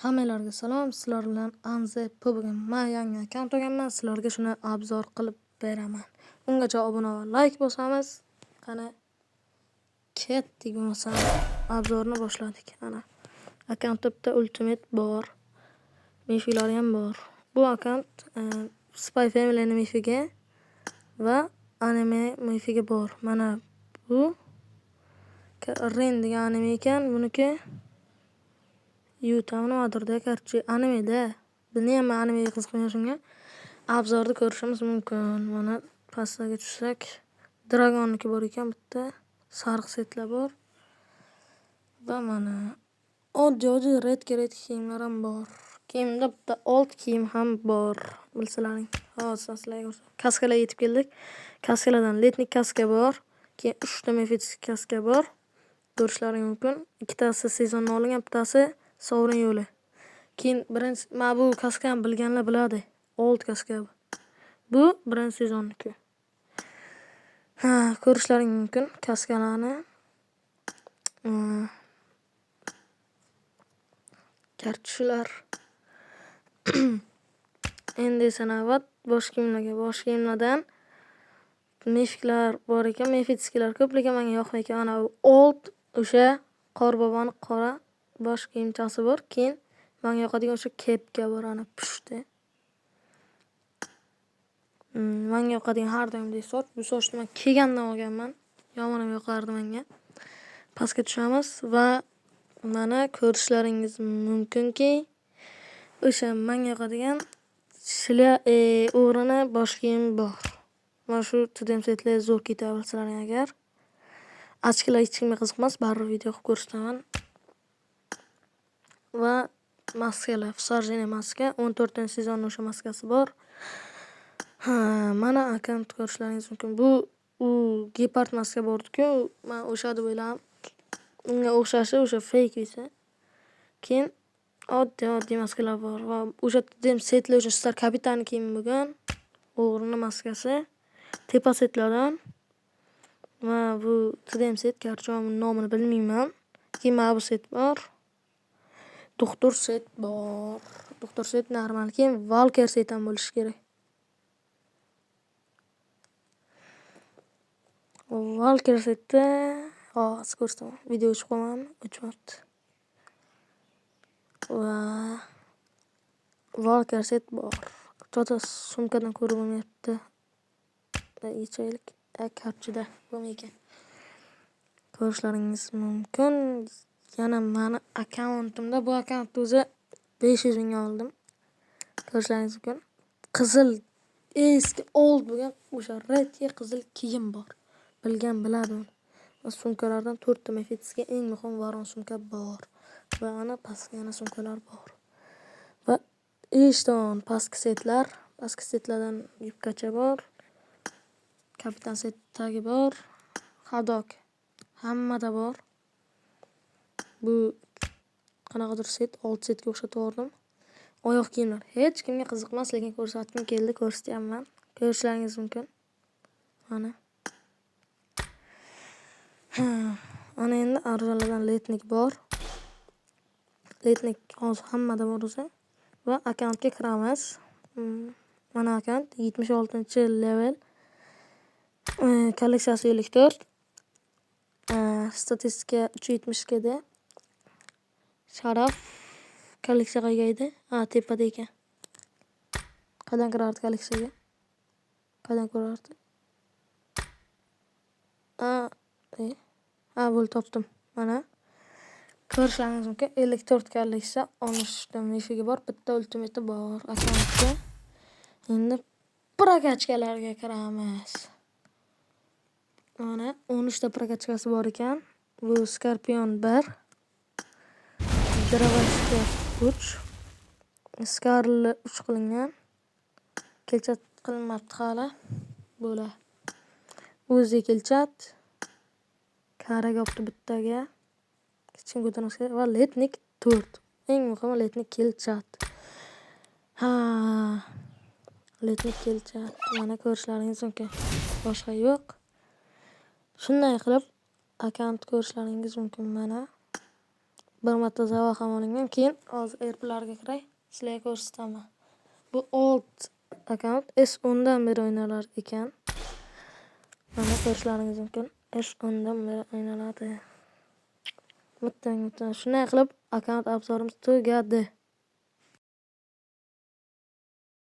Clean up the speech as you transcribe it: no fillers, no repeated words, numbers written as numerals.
Hammalarga salom, sizlar bilan Anze P. Bugun men yangi akkaunt olganman, sizlarga shuni obzor qilib beraman. Ungacha obuna va like bosamiz. Qani ketdik bo'lmasam obzorni boshladik. Ana akkauntda bitta ultimate bor. Mifilar ham bor. Bu akkaunt Spy Family'ni mifiga va anime mifiga bor. Mana bu Rin degan anime ekan, buniki Yuta nimadirda, короче, animeda. Bilmayman, men animega qiziqmayman shunga. Obzorni ko'rishimiz mumkin. Mana pastga tushsak, Dragonniki bor ekan bitta, sariq setlar bor. Va mana oddiy-oddiy redki kiyimlar ham bor. Kiyimda bitta old kiyim ham bor, bilsalaring. Hozir sizlarga ko'rsataman. Kaskalarga yetib keldik. Kaskalardan letnik kaska bor, keyin 3 ta mefitskiy kaska bor. Ko'rishlaring mumkin. Ikkitasi sezondan olingan, bittasi sovrin yo'li. Keyin birinchi mana bu kaskani bilganlar biladi. Old kaska bu. Bu birinchi sezonniki. Ha, ko'rishlaring mumkin kaskalarni. Kartushlar. Endi esa navbat bosh kiyimlarga. Bosh kiyimlardan mefiklar bor ekan, mefitskilar ko'p, lekin menga yoqmay ekan. Ana bu old o'sha qorboboni qora bosh kiyimchasi bor. Keyin menga yoqadigan o'sha kepka bor, ana pushti. Menga yoqadigan har doimdagi soch. Bu sochni men kelgandan olganman. Yomon ham yoqardi menga. Pastga tushamiz va mana ko'rishlaringiz mumkinki, o'sha menga yoqadigan o'g'rini bosh kiyimi bor. Mana shu TDM setlar zo'r ketadi bilsalaring agar. Ochkilar hech kimga qiziqmas, baribir video qilib ko'rsataman. Va maskalar, всажение maska, 14-sezonning o'sha maskasi bor. Ha, mana akkaunt ko'rishlaringiz mumkin. Bu u gepard maska bordi-ku, men o'sha deb o'yladim. Unga o'xshashi o'sha fake esa. Keyin oddiy-oddiy maskalar bor va o'sha TDM setlar o'sha Star Kapitan kiyimi bo'lgan. O'g'rini maskasi. Tepa setlardan. Va bu TDM set, garchi men buni nomini bilmayman. Keyin mana bu set bor. Doktor set bor. Doktor set normal. Keyin Walker set ham bo'lishi kerak. Walker setda hozir ko'rsataman. Video o'chib qolmadimi? O'chmabdi. Va Walker set bor. Cho'ta sumkadan ko'rib bo'lmayapti. Yechaylik. Kartchida bo'lmay ekan. Ko'rishlaringiz mumkin. Yana meni akkauntimda bu akkauntni o'zi 500 mingga oldim. Ko'rishlaringiz mumkin. Qizil eski old bo'lgan o'sha redga qizil kiyim bor. Bilgan biladi uni. Va sumkalardan 4 ta mefitskiy, eng muhim varon sumka bor. Va ana pastki yana sumkalar bor. Va eshton pastki setlar, pastki setlardan yubkacha bor. Kapitan set tagi bor. Hadok hammada bor. Bu qanaqadir set, 6 setga o'xshatib yubordim. Oyoq kiyimlar hech kimga qiziqmas, lekin ko'rsatgim keldi, ko'rsatyapman. Ko'rishlaringiz mumkin. Mana. Ha, ana endi arzalardan letnik bor. Letnik hozir hammada bor o'zi. Va akkauntga kiramiz. Mana akkaunt 76-level. Kolleksiyasi 54. Statistika 372 da. Sharaf kolleksiya qayerga edi? Ha, tepada ekan. Qaydan kirardi kolleksiyaga? Qaydan ko'rardi? Ha, ha, bo'ldi, topdim. Mana ko'rishlaringiz mumkin. 54 kolleksiya, 13 ta mifigi bor, bitta ultimate bor akkauntda. Endi prokachkalarga kiramiz. Mana 13 ta prokachkasi bor ekan. Bu Scorpion 1, Dravashka 3, Scarlet 3 qilingan. Kelchat qilinmabdi hali. Bo'la. O'zi kelchat. Karaga olibdi bittaga. Hech kim ko'tarmas kerak va letnik 4. Eng muhimi letnik kelchat. Ha, letnik kelchat. Mana ko'rishlaringiz mumkin. Boshqa yo'q. Shunday qilib akkaunt ko'rishlaringiz mumkin mana. Bir marta зава ham olingan. Keyin hozir RPlarga kiray, sizlarga ko'rsataman. Bu old akkaunt S10 dan beri o'ynalar ekan. Mana, ko'rishlaringiz mumkin. S10 dan beri o'ynaladi. Bitta bitta shunday qilib akkaunt обзор imiz tugadi.